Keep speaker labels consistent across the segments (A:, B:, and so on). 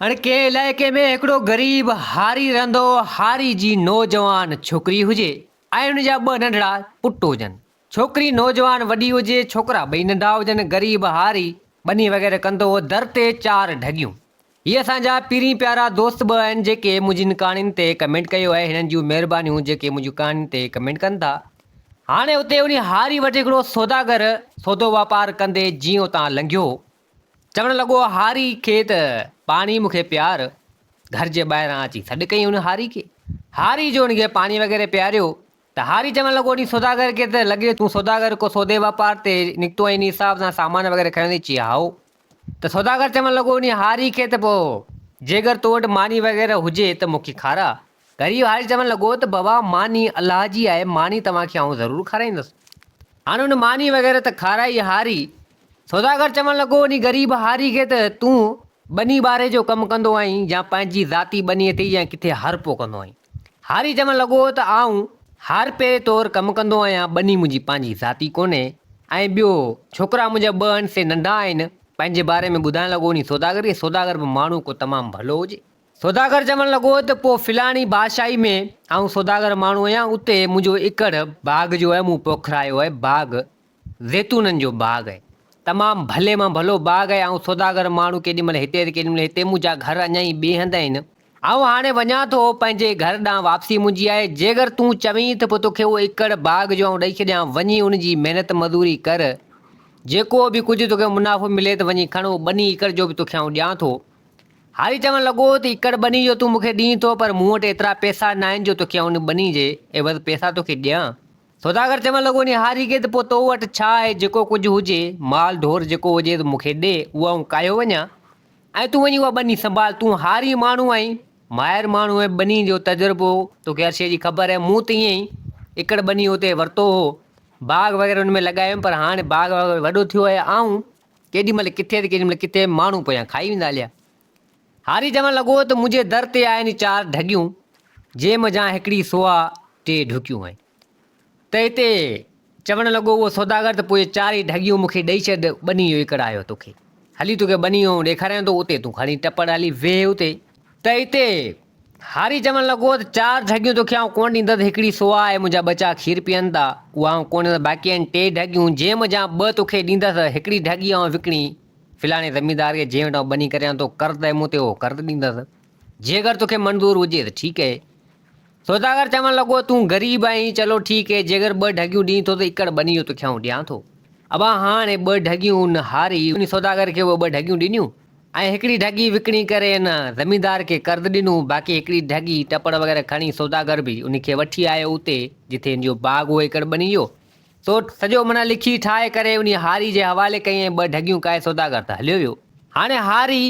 A: هاڻي ڪنهن علائقي ۾ هڪڙو غريب هاري رهندو هو. هاري جي نوجوان ڇوڪري هجي ۽ ان جا ٻه ننڍڙا پٽ هجن. ڇوڪري نوجوان وڏي هجي، ڇوڪرا ٻئي ننڍا هجن. غريب هاري ٻني وغيره ڪندو هو. در تي چار ڍڳيون. هي اسان جا پرين پيارا دوست به آهن جيڪي منهنجين ڪهاڻين تي ڪمينٽ ڪيو آهي. هنن جون مهربانيون جيڪي منهنجون ڪهاڻين تي ڪمينٽ ڪن ٿا. هاڻي اتي انهي هاري وٽ هڪڙو سوداگر سودو واپار ڪندي جيئن اتان لنگهيو. چوڻ لڳو هاري کي ته پاڻي مون کي پيار. گهر جي ٻاهران اچي سڏ ڪيائين ان هاري کي. هاري جو ان کي پاڻي وغيره پياريو ته هاري چوڻ لڳو انهي سوداگر کي ته لڳي تون سوداگر ڪو سودي واپار تي نڪتو آهين انهي حساب سان سامان وغيره کنيو اٿئي چي هائو ته سوداگر چوڻ لڳو انهي هاري کي ته پوء جيگر تو وٽ ماني وغيره هجي ته مون کي کاراء. غريب هاري چوڻ لڳو ته بابا ماني الله جي آهي ماني توهان کي آئون ضرور کارائيندس. هاڻي ان ماني وغيره ته کارائي هاري سوداگر چوڻ لڳو انهي غريب هاري کي ته تون ٻني ٻاري جو ڪم ڪندو آهين يا پنهنجي ذاتي ٻني اٿئي يا ڪٿي هارپو ڪندو آهين. هاري چوڻ لڳو ته آئون هارپي طور ڪم ڪندو آهيان ٻني منهنجي پنهنجي ذاتي ڪونهي ۽ ٻيو ڇوڪرا منهنجا ٻه آهن سي ننڍا آهن. پنهنجي باري ۾ ٻڌائڻ لڳو انهي سوداگر کي سوداگر به ماڻهو ڪو تمام ڀلو هجي. سوداگر چوڻ لڳو ته پوء فلاڻي بادشاهي ۾ آئون سوداگر ماڻهو آهيان، اتي منهنجو ايڪڙ باغ جو آهي، مون پوکرايو آهي، باغ زيتونن جو باغ آهي، تمام ڀلي مان ڀلو باغ آهي، آئون سوداگر ماڻهو ڪيڏي مهل هتي ته ڪيڏي مهل هتي، منهنجا گهر اڃا ئي ٻئي هنڌ آهن، آئون هاڻي وڃان ٿو پنهنجي گهر ڏانهن واپسي منهنجي آهي، جيگر تون چوين ته پوء توکي اهو ايڪڙ باغ جو آئون ڏئي ڇڏيان، وڃي ان جي محنت مزوري ڪر، جيڪو به ڪجهه توکي منافعو ملي ته وڃي کڻ، اهو ٻني ايڪڙ جو به توکي آئون ڏيان ٿو. هاري چوڻ لڳو ته ايڪڙ ٻني جو تون مون کي ڏين ٿو پر مون وٽ ايترا پئسا ناهن جو توکي آئون ان ٻني جي عيوض پئسا توکي ڏيان. سوداگر چوڻ لڳو انهي هاري کي ته پوء تو وٽ ڇا آهي جيڪو ڪجهه هجي، مال ڍور جيڪو هجي ته مون کي ڏي، اهو آئون ڪاهيو وڃان ۽ تون وڃي اها ٻني سنڀال. تون هاري ماڻهو آهين، ماهر ماڻهو آهين، ٻني جو تجربو توکي هر شيء جي خبر آهي. مون ته ائين ئي ايڪڙ ٻني اتي ورتو هو، باغ وغيره ان ۾ لڳايم پر هاڻي باغ وغيره وڏو ٿيو آهي، آئون ڪيڏي مهل ڪٿي ته ڪيڏي مهل ڪٿي ماڻهو پويان کائي ويندا هليا. هاري چوڻ لڳو ته منهنجي در تي آهن چار ڍڳيون، جنهن منجهان هڪڙي سوا ٽي ڍڪيون آهن. ته هتي چوڻ لڳو اهو سوداگر ته پوء چارئي ڍڳيون مون کي ڏئي ڇڏ، ٻني جو ايڪڙ آيو توکي. هلي توکي ٻني آئون ڏيکاريان ٿو، اتي تون کڻي ٽپڙ هلي ويهه اتي. ته اتي هاري چوڻ لڳو ته چار ڍڳيون توکي آئون ڪونه ڏيندس، هڪڙي سوا آهي، منهنجا ٻچا کير پيئن ٿا، اها آئون ڪونه ڏيندس، باقي آهن ٽي ڍڳيون، جنهن منجهان ٻه توکي ڏيندس، هڪڙي ڍڳي آئون وڪڻي فلاڻي زميندار کي جنهن وٽ آئون ٻني ڪريان ٿو، قرض آهي مون تي، اهو قرض ڏيندس، جيڪر توکي منظور هجي ته ٺيڪ آهي. سوداگر چوڻ لڳو، تون غريب آهين، چلو ٺيڪ آهي، جيڪر ٻه ڍڳيون ڏين ٿو ته ايڪڙ ٻني جو توکي آئون ڏيان ٿو. ابا هاڻي ٻه ڍڳيون ان هاري ان سوداگر کي اهي ٻه ڍڳيون ڏنيون. ۽ هڪڙي ڍڳي وڪڻي ڪري ان زميندار کي قرض ڏنو، باقي هڪڙي ڍڳي ٽپڙ وغيره کڻي سوداگر به ان کي وٺي آيو اتي جتي ان جو باغ هو ايڪڙ ٻني جو، سو سڄو معنيٰ لکي ٺاهي ڪري انهي هاري جي حوالي ڪيائين ۽ ٻه ڍڳيون ڪاهي سوداگر ته هليو ويو. هاڻي هاري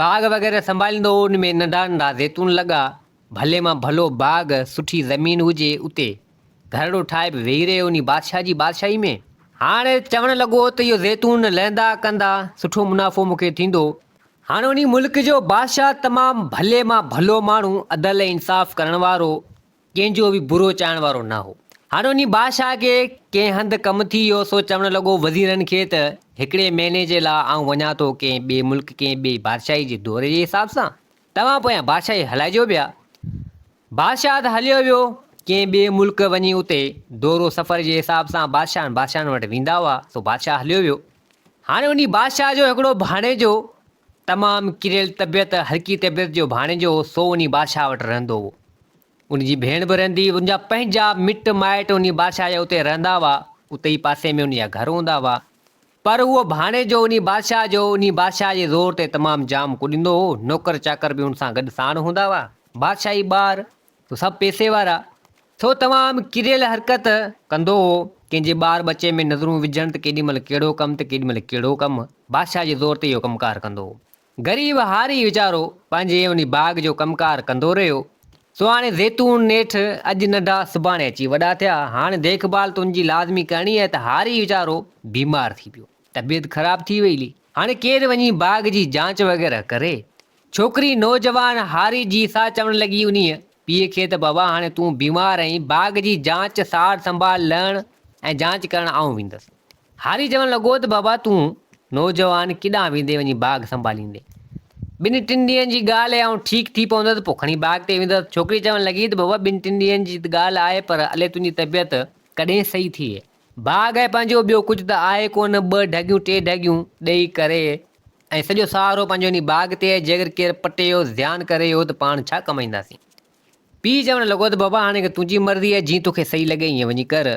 A: باغ وغيره سنڀاليندو هو، ان ۾ ننڍا ننڍا زيتون لڳا، ڀلي مان ڀلو باغ، سٺي زمين هجي اتي گهرڙو ٺاهي به ويهي رهيو انهي بادشاهه جي بادشاهي ۾. هاڻ چوڻ لڳو ته اهو زيتون لهندا ڪندا سٺو منافعو مون کي ٿيندو. هاڻ انهي ملڪ جو بادشاهه تمام ڀلي مان ڀلو ماڻهو، عدل ۽ انصاف ڪرڻ وارو، ڪنهن جو به برو چاهڻ وارو نه هو. هاڻ انهي بادشاهه کي ڪنهن هنڌ ڪم ٿي ويو سو چوڻ لڳو وزيرن کي ته هڪڙي مهيني جي لاء آئون وڃان ٿو ڪنهن ٻئي ملڪ ڪنهن ٻئي بادشاهي جي دوري جي حساب سان توهان پويان بادشاهي هلائجو پيا. بادشاهه ته هليو ويو ڪنهن ٻئي ملڪ وڃي اتي دورو سفر جي حساب سان بادشاهن بادشاهن وٽ ويندا هئا سو بادشاهه هليو ويو. هاڻي انهي بادشاهه جو هڪڙو ڀاڻيجو تمام ڪريل طبيعت هلڪي طبيعت جو ڀاڻيجو هو سو انهي بادشاهه وٽ رهندو هو. ان جي ڀيڻ به رهندي هئي ان جا پنهنجا مٽ مائٽ انهي بادشاهه جا اتي رهندا هئا اتي ئي پاسي ۾ ان جا گهر هوندا هئا. پر اهو ڀاڻيجو انهي بادشاهه جو انهي بادشاهه جي زور تي تمام جام ڪڏيندو هو. نوڪر چاڪر به ان سان گڏ ساڻ هوندا هئا. بادشاهي ٻار سو سڀ پئسي وارا. سو تمام ڪريل حرڪت ڪندو هو. ڪنهن جي ٻار ٻچي ۾ نظرون وجهڻ ته ڪيڏي مهل ڪهڙو ڪم ته ڪيڏي مهل ڪهڙو ڪم. بادشاهه جي زور تي اهو ڪم ڪار ڪندو هو. غريب هاري ويچارو پنهنجي انهي باغ جو ڪم ڪار ڪندو رهيو. سو هاڻي زيتون نيٺ اڄ ننڍا سڀاڻي اچي وڏا ٿيا. هاڻي ديک ڀال ته ان جي لازمي ڪرڻي آهي ته هاري ويچارو بيمار ٿي پيو. طبيعت خراب ٿي وئي. هاڻي ڪير وڃي باغ جي جانچ وغيره ڪري. ڇوڪري نوجوان هاري جي سا چوڻ لڳي انهيء پيء کي ته بابا هاڻي تون بيمار آهين باغ جي جانچ سار سنڀال لهڻ ۽ جانچ ڪرڻ آئون ويندس. هاري چوڻ لڳو ته بابا تون نوجوان ڪيڏانهن ويندين وڃي باغ سنڀاليندين. ٻن ٽن ڏينهن جي ڳالهه آهي آئون ٺيڪ ٿي پوندس پوء کڻي باغ تي ويندس. ڇوڪري چوڻ لڳي ته بابا ٻن ٽن ڏينهن جي ته ڳالهه آهي پر الي تنهنجي طبيعت ڪڏهن صحيح ٿئي. باغ آهي پنهنجو ٻيو ڪجهه ته آهي ڪونه ٻه ڍڳيون ٽي ڍڳيون ڏئي ڪري ۽ سڄو سهارو پنهنجو انهي باغ تي آهي جيڪر ڪير پٽي ويو زيان ڪري ويو ته پاڻ ڇا ڪمائينداسين. پيء چوڻ لڳو ته بابا هاڻي تنهنجي مرضي آهي جيئن توکي صحيح لڳي ائين وڃي ڪر.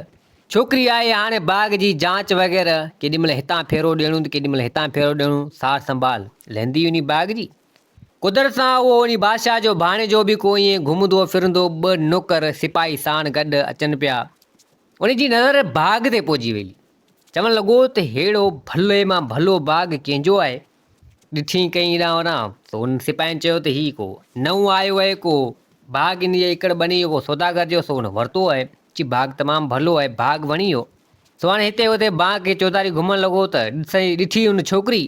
A: ڇوڪري آئي هاڻي باغ جي جانچ وغيره ڪيڏي مهل هتان ڦيرو ڏيڻو ته ڪيڏي مهل هتان ڦيرو ڏيڻو سار سنڀال لهندي انهي باغ جي. قدرت سان اهو انهي بادشاهه جو ڀاڻيجو به ڪو ائين گهمندو ڦرندو ٻه نوڪر سپاهي ساڻ گڏ اچن پيا. انهي جي نظر باغ تي پئجي وئي. چوڻ لڳو ته ههڙو ڀلي مان ڀلو باغ ڪنهن جو آهي؟ ڏٺي ڪئين هيڏانهن هوڏانهن ته انهن سپاهين چيو ته هي ڪو نئون آيو آهي ڪو باغ ان جي ايڪڙ ٻني جو ڪو سوداگر جو سو هن ورتو آهي چي باغ تمام ڀلو آهي باغ وڻي ويو سو هاڻي هتي هتي باغ کي چوڌاري گهمڻ لڳو ته ڏسي ڏٺي هن ڇوڪري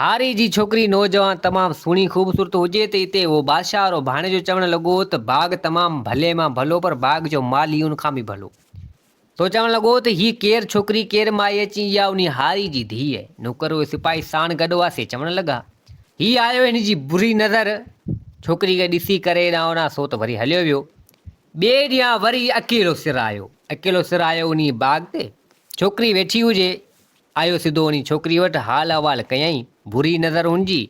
A: هاري جي ڇوڪري نوجوان تمام سهڻي خوبصورت هجي ته اتي اهو بادشاهه وارو ڀاڻيجو چوڻ لڳو ته باغ تمام ڀلي مان ڀلو پر باغ جو مالهي ان کان به ڀلو. سو چوڻ لڳو ته هيء ڪير ڇوڪري ڪير مائي اچي اها انهي هاري جي ڌيء. نوڪر اهي سپاهي ساڻ گڏ هئا سي چوڻ لڳا. هي آيو هن جي بري نظر ڇوڪري کي ڏسي ڪري هيڏانهن هوڏانهن سو ته وري هليو ويو. ٻئي ڏينهن وري اڪيلو سر آيو. اڪيلو سر آيو انهي باغ تي ڇوڪري ويٺي هجي. آيو سڌو انهي ڇوڪري وٽ حال احوال ڪيائين. بري نظر هن جي.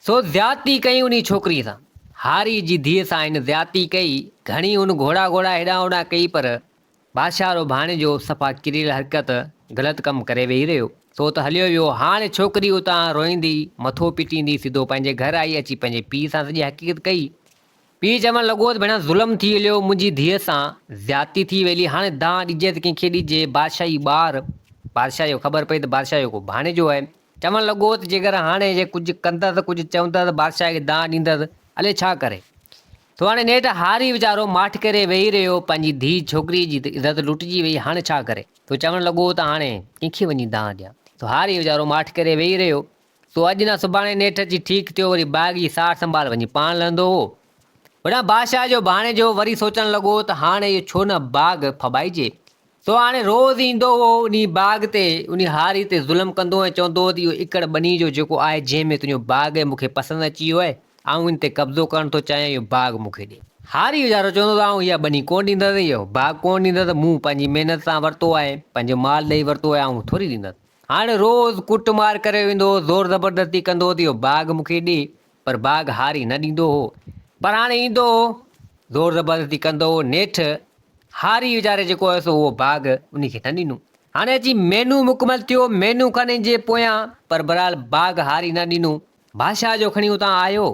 A: سو زيادتي ڪئي انهي ڇوڪري سان. هاري جي ڌيء سان هن زيادتي ڪئي. گهڻي هن گهوڙا گهوڙا هيڏانهن هوڏانهن ڪئي پر بادشاهه رو ڀاڻيجو صفا ڪريل حرڪت، غلط ڪم ڪري ويهي رهيو. سو ته هليو ويو. هاڻ ڇوڪري اتان روئيندي، مٿو پٽيندي سڌو پنهنجي گهر آئي، اچي پنهنجي پيء سان سڄي حقيقت ڪئي. پيء چوڻ لڳو ته ڀيڻا ظلم ٿي هليو، منهنجي ڌيء سان زيادتي ٿي ويلي، هاڻي دانهن ڏجي ته ڪنهن کي ڏجي، بادشاهي ٻار، بادشاهه جو خبر پئي ته بادشاهه جو ڪو ڀاڻيجو آهي. چوڻ لڳو ته جيڪر هاڻي جي ڪجهه ڪندس، ڪجهه چوندس، بادشاهه کي دانهن ڏيندس، الائي ڇا ڪري. سو هاڻي نيٺ هاري ويچارو ماٺ ڪري ويهي رهيو، پنهنجي ڌيء ڇوڪريء جي ته عزت لٽجي وئي، هاڻي ڇا ڪري؟ سو چوڻ لڳو ته هاڻي ڪنهن کي وڃي دانهن ڏيان؟ سو هاري ويچارو ماٺ ڪري ويهي رهيو. سو اڄ نه سڀاڻي نيٺ اچي ٺيڪ ٿيو، وري باغ جي سار سنڀال وڃي پاڻ لهندو هو. هوڏانهن بادشاهه جو ڀاڻيجو وري سوچڻ لڳو ته هاڻي اهو ڇو نه باغ ڦٻائجي؟ سو هاڻي روز ايندو هو انهي باغ تي، انهي هاري تي ظلم ڪندو ۽ چوندو هو ته اهو ايڪڙ ٻني جو جيڪو آهي جنهن ۾ تنهنجو باغ آهي مون کي پسند اچي ويو آهي، آئون ان تي قبضو ڪرڻ ٿو چاهيان اهو باغ مون کي ڏي. هاري ويچارو چوندو ته آئون اها ٻني ڪونه ڏيندس، اهو باغ ڪونه ڏيندس، مون پنهنجي محنت سان ورتو آهي، پنهنجو مال ڏئي ورتو آهي، آئون ٿوري ڏيندس. هاڻي روز ڪٽ مار ڪري ويندو هو، زور زبردستي ڪندو هو ته اهو باغ مون کي ڏي، پر باغ هاري نه ڏيندو هو. پر هاڻي ايندو هو، زور زبردستي ڪندو هو، نيٺ هاري ويچاري جيڪو هيس اهو باغ انهي کي نه ڏنو. هاڻي اچي مهينو مڪمل ٿيو، مهينو کن ان جي پويان، پر بهرحال باغ هاري نه ڏنو. بادشاهه جو کڻي اتان آيو.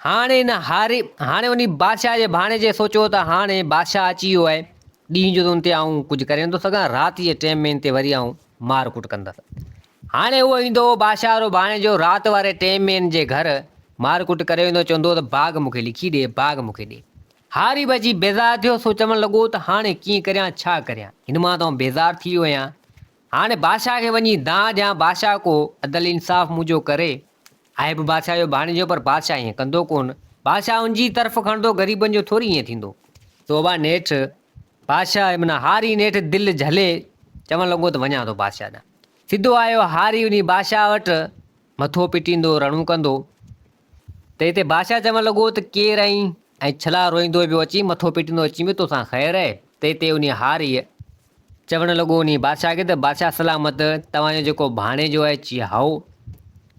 A: هاڻي ان هاري، هاڻي انهي بادشاهه جي ڀاڻيجي سوچيو ته هاڻي بادشاهه اچي ويو آهي، ڏينهن جو ته ان تي آئون ڪجهه ڪري نٿو سگهان، رات جي ٽيم ۾ ان تي وري آئون مار ڪٽ ڪندس. هاڻي اهو ايندو هو بادشاهه وارو ڀاڻيجو رات واري ٽيم ۾ ان جي گهر مار ڪٽ ڪري ويندو چوندو هو ته باغ مون کي لکي ڏي، باغ مون کي ڏي. هاري به اچي بيزار ٿيو سو چوڻ لڳو ته هاڻي ڪيئن ڪريان ڇا ڪريان، هن مان ته آئون بيزار ٿي ويو آهيان. هاڻي بادشاهه کي وڃي دانهن ڏيان، بادشاهه ڪو عدل انصاف منهنجو ڪري. آهي به بادشاهه جو ڀاڻيجو پر بادشاهه ائين ڪندو ڪونه. بادشاهه ان جي طرف کڻندو غريبن جو ٿوري ائين ٿيندو. توبه نيٺ بادشاهه معنيٰ هاري نيٺ دل جهلي چوڻ لڳو ته وڃان ٿو بادشاهه ڏانهن. سڌو آيو هاري وڃي بادشاهه وٽ مٿو پٽيندو رڙون ڪندو ته هتي بادشاهه چوڻ لڳو ته ڪير آهين ۽ ڇلا روئيندو پيو اچين مٿو پٽيندو اچين پيو توسان خير آهي ته هتي انهي هاريء چوڻ لڳو انهي بادشاهه کي ته بادشاهه سلامت توهان جو جيڪو ڀاڻيجو آهي چي هائو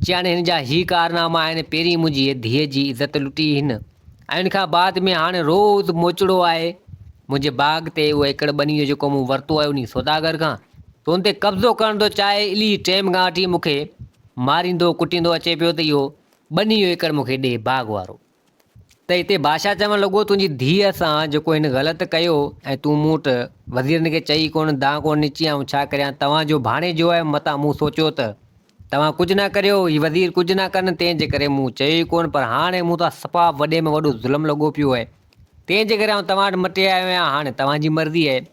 A: چي هاڻي هن جا هي ڪارناما آهن پهرين منهنجي ڌيء جي عزت لٽي هن ۽ ان کان بعد ۾ هاڻي روز موچڙو آهي منهنجي باغ تي اهو ايڪڙ ٻني جو جيڪو مون ورتو آهي انهي سوداگر کان ته ان تي قبضو ڪرڻ ٿو چاهي الهي ٽيم کان وٺي مون کي ماريندو ڪٽيندو اچي پيو ته اهو ٻني جو ايڪڙ مون کي ڏي باغ وارو ته هتي بادشاهه چوڻ لڳو تنهنجي ڌيء سان جيڪو هن غلط ڪيو ۽ تون مون وٽ وزيرن کي چئي ڪونه دانهن ڪونه نچي آئون ڇا ڪريان توهان جو ڀاڻيجو آهي متان مون سوچيو ته توهان ڪجهه نه ڪريو، هي وزير ڪجهه نه ڪن، تنهن جي ڪري مون چيو ئي ڪونه، پر هاڻي مون تان صفا وڏي ۾ وڏو ظلم لڳو پيو آهي، تنهن جي ڪري آئون توهان وٽ مٽي آيو آهيان، هاڻي توهان جي مرضي آهي.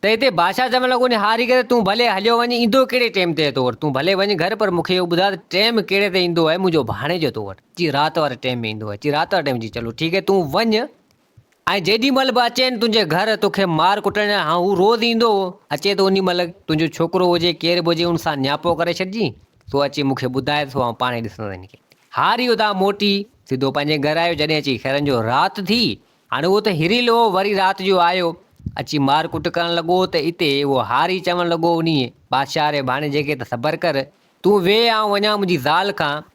A: ته هتي بادشاهه چوڻ لڳو، نهاري ڪري تون ڀلي هليو وڃ، ايندو ڪهڙي ٽيم تي تو وٽ؟ تون ڀلي وڃ گهر، پر مون کي اهو ٻڌاء ته ٽيم ڪهڙي تي ايندو آهي منهنجو ڀاڻيجو تو وٽ؟ چي رات واري ٽيم ۾ ايندو آهي. چي رات واري ٽيم؟ چي چلو ٺيڪ آهي، تون وڃ ۽ جيڏي مھل به اچين تنھنجي گھر توکي مار ڪٽڻ ھا ھو روز ايندو ھو اچي ته انھي مھل تنھنجو ڇوڪرو ھجي ڪير به ھجي ان سان نياپو ڪري ڇڏجين سو اچي مون کي ٻڌائي سو آئون پاڻھي ڏسندس ھن کي. هاري اتان موٽي سڌو پنهنجي گهر آيو. جڏهن اچي خيرن جو رات ٿي. هاڻي اهو ته هريل هو، وري رات جو آيو، اچي مار ڪٽ ڪرڻ لڳو ته اتي اهو هاري چوڻ لڳو انهيء بادشاهه ري ڀاڻيجي کي ته صبر ڪر، تون ويهه آئون وڃان منهنجي زال کان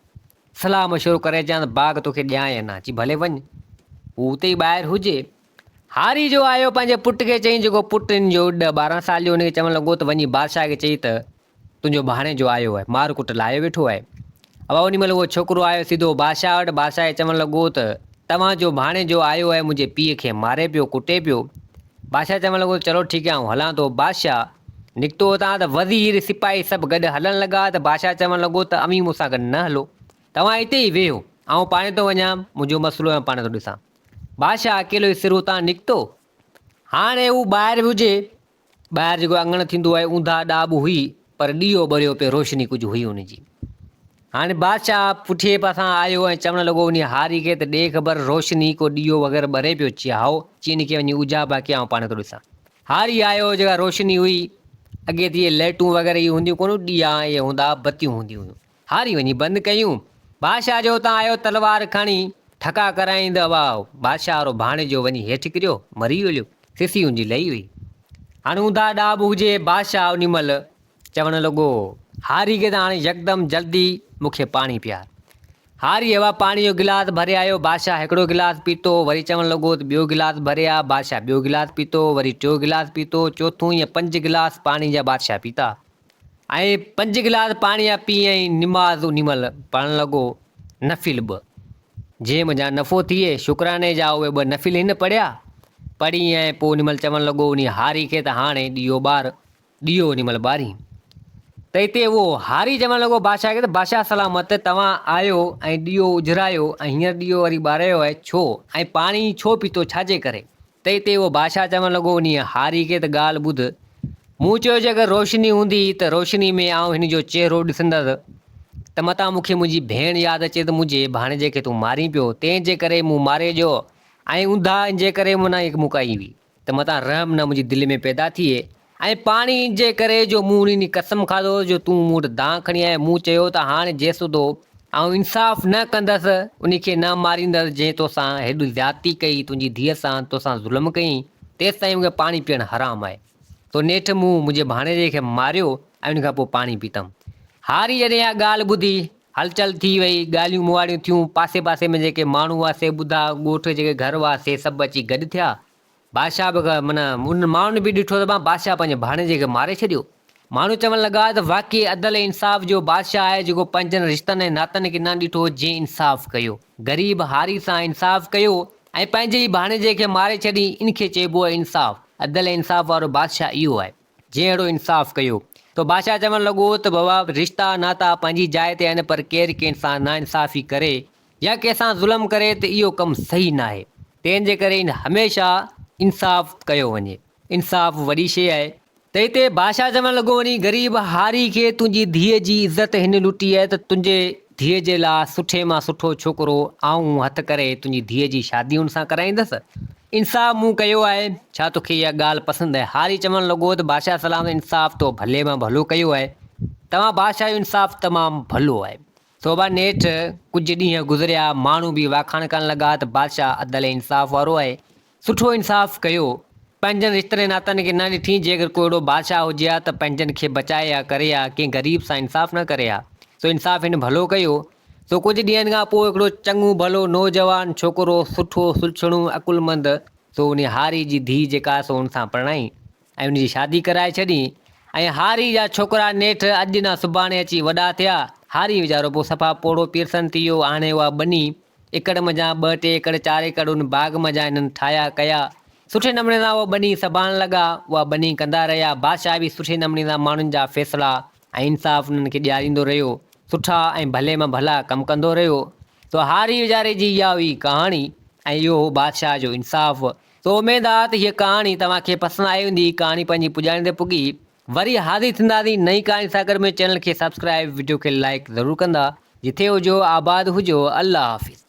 A: صلاح مشورو ڪري اچان ته باغ توکي ڏيان يا نه؟ چي ڀلي وڃ. هو اتي ئي ٻاهر هجي. هاري جو آيو پنهنجي پٽ کي چئين جيڪو پٽ هن جو ڏهه 12 سال جو ان کي چوڻ لڳو ته وڃي بادشاهه کي چئي ته تنهنجو ڀاڻيجو آيو آهي، مار ڪٽ لاهيو ويٺو آهي. ابا انهي مهل اهو ڇوڪرو آيو سڌو بادشاهه وٽ، بادشاهه کي چوڻ لڳو ته توهان جو ڀاڻيجو آيو آهي منهنجي پيء کي ماري پيو ڪٽي پيو. بادشاهه چوڻ لڳو ته چلو ٺيڪ آهي آئون هلان ٿو. بادشاهه نڪتو اتان ته وزير، سپاهي سڀ گڏ هلڻ لڳا ته بادشاهه چوڻ لڳو ته اوهين مون سان گڏ نه هلو، توهان اتي ئي ويهو، آئون پاڻهي ٿو وڃان، منهنجو مسئلو آهي آئون پاڻهي ٿو ڏسان. بادشاهه اڪيلو ئي سر اتان نڪتو. هاڻي هو ٻاهر به هجي، ٻاهر جيڪو اڱڻ ٿيندو آهي، اونداهه ڏاٻ هئي، پر ڏيئو ٻريو پيو، روشني ڪجهه هئي ان جي. هاڻي بادشاهه پٺئين پاسان آيو ۽ چوڻ لڳو انهيء هاري کي ته ڏي خبر، روشني ڪو ڏيئو وغيره ٻري پيو؟ چي هائو. چي ان کي وڃي اجها باقي آئون پاڻ ٿو ڏسان. هاري آيو، جيڪا روشني هئي، اڳي ته اهي لئٽون وغيره اهي هونديون ڪونه هيون، ڏيئا اهي هوندا ها، بتيون هونديون هيون. هاري وڃي بند ڪيون. بادشاهه جو اتان آيو، تلوار کڻي ٺڪا ڪرائيندو هوا. بادشاهه وارو ڀاڻيجو وڃي هيٺ ڪريو، مري ويو. سسي ان جي لهي وئي. هاڻي اونداهه ڏاٻ هجي، بادشاهه انهي مهل چوڻ لڳو، هاري کي ته هاڻي يڪدم جلدي مون کي پاڻي پيار. هاري هوا پاڻي جو گلاس ڀري آيو، بادشاهه هڪڙو گلاس پيتو، وري چوڻ لڳو ته ٻيو گلاس ڀري آ، بادشاهه ٻيو گلاس پيتو، وري ٽيو گلاس پيتو، چوٿون ائين پنج گلاس پاڻي جا بادشاهه پيتا. ۽ پنج گلاس پاڻي جا پي ۽ نماز انهي مهل پڙهڻ لڳو، نفل ٻه. جنهن منجهان نفعو ٿئي، شڪراني جا اهي ٻه نفل هن پڙهيا. پڙهي ۽ پوء انهي مهل چوڻ لڳو انهي هاري کي ته هاڻي ڏيئو ٻار، ڏيئو انهي مهل ٻارين. ته اتي اهو هاري چوڻ لڳو بادشاهه کي ته بادشاهه سلامت توهان آيو ۽ ڏيئو اجهرايو ۽ هينئر ڏيئو وري ٻارايو آهي ڇو ۽ پاڻي ڇو پيتو ڇاجي ڪري؟ ته اتي اهو بادشاهه چوڻ لڳو انهيء هاري کي ته ڳالهه ٻڌ، مون چيو جيڪر روشني هوندي ته روشني ۾ آئون هن جو چهرو ڏسندس ته متان مون کي منهنجي ڀيڻ ياد اچي ته منهنجي ڀاڻيجي کي تون مارين پيو، تنهن جي ڪري مون ماري ڏيو ۽ اونداهه ان جي ڪري مون اک مڪائي هئي ته متان رحم نه منهنجي دل ۾ پيدا ٿئي ۽ پاڻي ان جي ڪري جو مون انهي قسم کاڌو جو تون مون وٽ دانهن کڻي آئين، مون چيو ته هاڻ جيسوڌو آئون انصاف نه ڪندس، انهي کي نه ماريندس جنهن توسان هيڏي زيادتي ڪئي، تنهنجي ڌيء سان توسان ظلم ڪيائين، تيستائين مون کي پاڻي پيئڻ حرام آهي. سو نيٺ مون منهنجي ڀاڻيجي کي ماريو ۽ ان کان پوء پاڻي پيتم. هاري جڏهن اها ڳالهه ٻڌي، هلچل ٿي وئي، ڳالهيون مواڙيون ٿيون، پاسي پاسي ۾ جيڪي ماڻهو هئا سي ٻڌا، ڳوٺ جيڪي گهر هئا سي سڀ اچي گڏ ٿيا. بادشاهه به معنيٰ انهن ماڻهن به ڏٺو ته بادشاهه پنهنجي ڀاڻيجي کي ماري ڇڏيو. ماڻهو چوڻ لڳا ته واقعي عدل ۽ انصاف جو بادشاهه آهي جيڪو پنهنجن رشتن ۽ ناتن کي نه ڏٺو جنهن انصاف ڪيو. غريب هاري سان انصاف ڪيو ۽ پنهنجي ئي ڀاڻيجي کي ماري ڇڏي ان کي چئبو آهي انصاف. عدل ۽ انصاف وارو بادشاهه اهو آهي جنهن اهڙو انصاف ڪيو. ته بادشاهه چوڻ لڳو ته بابا رشتا ناتا پنهنجي جاء تي آهن پر ڪير ڪنهن سان ناانصافي ڪري يا ڪنهن سان ظلم ڪري ته اهو ڪم صحيح ناهي، تنهن جي ڪري هميشه انصاف ڪيو وڃي، انصاف وڏي شيء آهي. ته هتي بادشاهه چوڻ لڳو وڃي غريب هاري کي تنهنجي ڌيء جي عزت هن لٽي آهي ته تنهنجي ڌيء جي لاء سٺي مان سٺو ڇوڪرو آئون هٿ ڪري تنهنجي ڌيء جي شادي هن سان ڪرائيندس. انصاف مون ڪيو آهي، ڇا توکي اها ڳالهه پسند آهي؟ هاري چوڻ لڳو ته بادشاهه سلامت انصاف تو ڀلي مان ڀلو ڪيو آهي، توهان بادشاهه جو انصاف تمام ڀلو آهي. توبه نيٺ ڪجهه ڏينهن گذريا، ماڻهو به واکاڻ ڪرڻ لڳا ته بادشاهه عدل ۽ انصاف وارو آهي، سٺو انصاف ڪيو، پنهنجن رشتن ۽ ناتن کي نه ڏٺي، جيڪر ڪو اهڙو بادشاهه هجي ها ته پنهنجن کي بچائي ها ڪري ها، ڪنهن غريب سان انصاف نه ڪري ها، سو انصاف هن ڀلو ڪيو. سو ڪجهه ڏينهن کان پوء هڪڙو چڱو ڀلو نوجوان ڇوڪرو، سٺو، سلڇڻو، عقلمند، سو انهي هاري جي ڌيء جيڪا سو ان سان پرڻائي. ۽ ان جي شادي ڪرائي ڇڏي ۽ هاري جا ڇوڪرا نيٺ اڄ نه سڀاڻي اچي وڏا ٿيا. هاري ويچارو پوء صفا پوڙهو پيرسن ٿي ويو. هاڻي اها ٻني ايڪڙ منجهان ٻه ٽي ايڪڙ چار ايڪڙ ان باغ منجهان هنن ٺاهيا ڪيا. سٺي نموني سان اها ٻني سنڀالڻ لڳا. اها ٻني ڪندا رهيا. بادشاهه به سٺي نموني سان ماڻهن جا فيصلا ۽ انصاف انهن کي ڏياريندو رهيو. سٺا ۽ ڀلي مان ڀلا ڪم ڪندو رهيو. سو هاري ويچاري جي اها هئي ڪهاڻي ۽ اهو هو بادشاهه جو انصاف. سو اميد آ ته هيء ڪهاڻي توهان کي پسند آئي هوندي. ڪهاڻي پنهنجي پڄاڻي تي پڳي. وري حاضر ٿينداسين نئين ڪهاڻي سان گڏ. منهنجي چينل کي سبسڪرائيب وڊيو کي لائيڪ ضرور ڪندا. جٿي هجو آباد هجو. الله حافظ.